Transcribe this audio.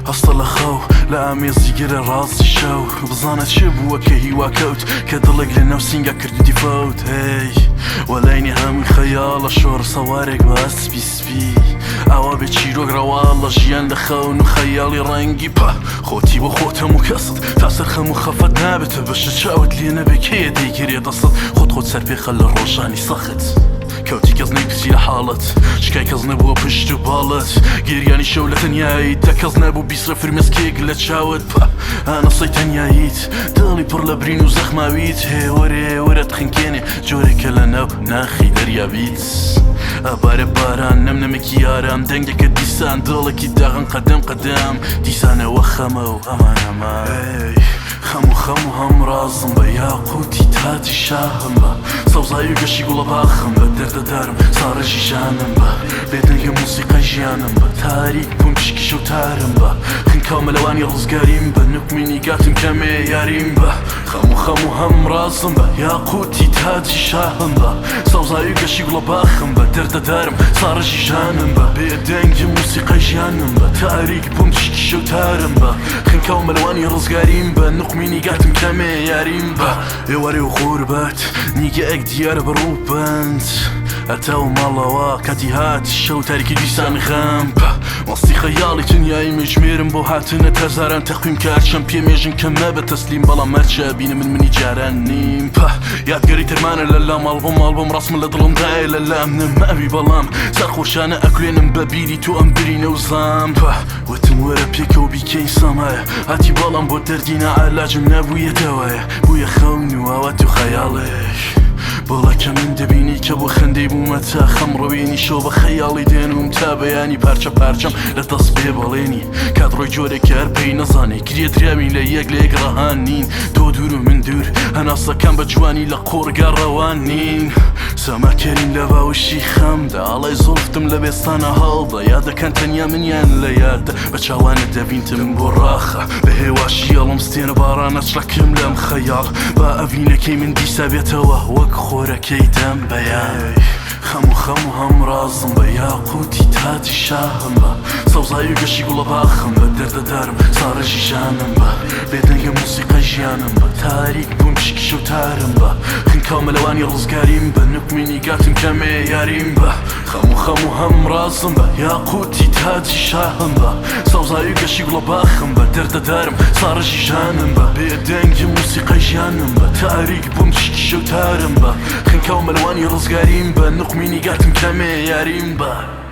هەستە لە خەو لە ئامێزی گرە ڕاستی شەو بزانە چێ بووە کە هیوا کەوت کە دڵێک لە ناو سینگا کردیتی فەوت هەی وەلاینی هەمووی خەیاڵە شۆڕ سەوارێک بە ئەسپی سپی ئاوا بێ چیرۆک ڕەواڵە ژیان لە خەون و خەیاڵی ڕەنگی پە خۆتی بۆ خۆت هەموو کەست تا سەر خەم و خەفەت نابێتە بەشە چاوت لێ نەبێ کێیە دەیگرێ دەستت خۆت خۆت سەرپێخە لە ڕۆژانی سەخت کەوتی کەس نەیپرسی لە حاڵت شکای کەس نەبووە پشت و باڵت گریانی شەو لە تەنیاییت دە کەس نەبوو بیسڕێ فرمێسکێک لە چاوت پا ئانەسەی تەنیاییت دڵی پڕ لە برین و زەخماویت هێوەرێ هێوەرە تخنکێنێ جۆرێکە لە ناو ناخی دەریا بیت ئەبارێ باران نەم نەمێکی ئارام دەنگێکە دیسان دڵێکی داغن قەدەم قەدەم دیسانەوە خەمە و ئەمان ئەمان خەم و خەم و هەم ڕازم بە یاقوتی تاجی شاهم بە سەوزایی و گەشی گوڵە باخم بە دەردەدارم ساڕێژی ژانم بە بێدەنگە مۆسیقای ژیانم بە تاریک بووم پشکی شەو تارم بە خنکاو مەلەوانی ڕزگاریم بە نوقمی نیگاتم کەمێ یاریم بە خەم و خەم و هەم ڕازم بە یاقوتی تاجی شاهم بە سەوزایی و گەشی گوڵە باخم بە دەردەدارم ساڕێژی ژانم بە بێدەنگی مۆسیقای ژیانم بە تاریک بووم تیشکی شەو تارم بە خنکاو مەلوانی ڕزگاریم بە نوقمی نیگاتم کەمێ یاریم بە ئێوارێ و غوربەت نیگەیەک دیارە بە ڕووبەند هەتاو ماڵەوە کاتی هات شەو تاریکی دیسان غەم پە مەستی خەیاڵی تەنیایی مژمێرم بۆ هاتنت هەزاران تەقویم کە هەرچەند پێ مێژن کە مەبە تەسلیم بەڵام هەرچە بینم من منی جاران نیم پە یادگاری ترمانە لە لام ئەڵبۆم ئەڵبۆم ڕاستم لە دڵمدایە لە لام نەماوی بەڵام سەرخۆشانە ئەکولێنم بە بیری تۆ ئەم برینە و زام پە وتم وەرە پێکەوە بیکەین سەمایە هاتی بەڵام بۆ دەردی ناعەلاجم نەبوویە دەوایە بوویە خەون و ئاوات و خەیاڵێک بۆڵەکە من دەبینی کە بۆ خەندەی بوومە تا خەم ڕەوێنی شەو بە خەیاڵی دێنوم تا بەیانی پارچە پارچەم لە دەست بێ بەڵێنی کات ڕۆی جۆرێک کە هەر پێی نەزانێ گرێ دراوین لە یەک لە یەک ڕەهان نین تۆ دوور و من دوور هەناسەکان بە جوانی لە قوڕگا ڕەوان نین سەماکەرین لە باوەشی خەمدا ئاڵای زوڵفتم لە بێستانە هەڵدا یادەکان تەنیا منیان لە یاددا بە چاوانت دەبینتم بۆ ڕاخە بە هێواشی ئەڵم ستێنە بارانە چڵەکم لەم خەیاڵ با ئەڤینەکەی من دیسا بێتەوە وەک خۆرەکەی دەم بەیان خەم و خەم و هەم ڕازم بە یاقوتی تاجی شاهم بە سەوزایی و گەشی گوڵە باخم بە دەردەدارم ساڕێژی ژانم بە بێدەنگە مۆسیقای ژیانم بە تاریک بووم تیشکی شەو تارم بە خنکاو مەلەوانی ڕزگاریم بە نوقمی نیگاتم کەمێ یاریم بە خەم و خەم و هەم ڕازم بە یاقوتی تاجی شاهم بە سەوزایی و گەشی گوڵە باخم بە دەردەدارم ساڕێژی ژانم بە بێدەنگی مۆسیقای ژیانم بە تاریک بووم تیشکی شەو تارم بە خنکاو مەلوانی ڕزگاریم بە نوقمی نیگاتم کەمێ یاریم بە.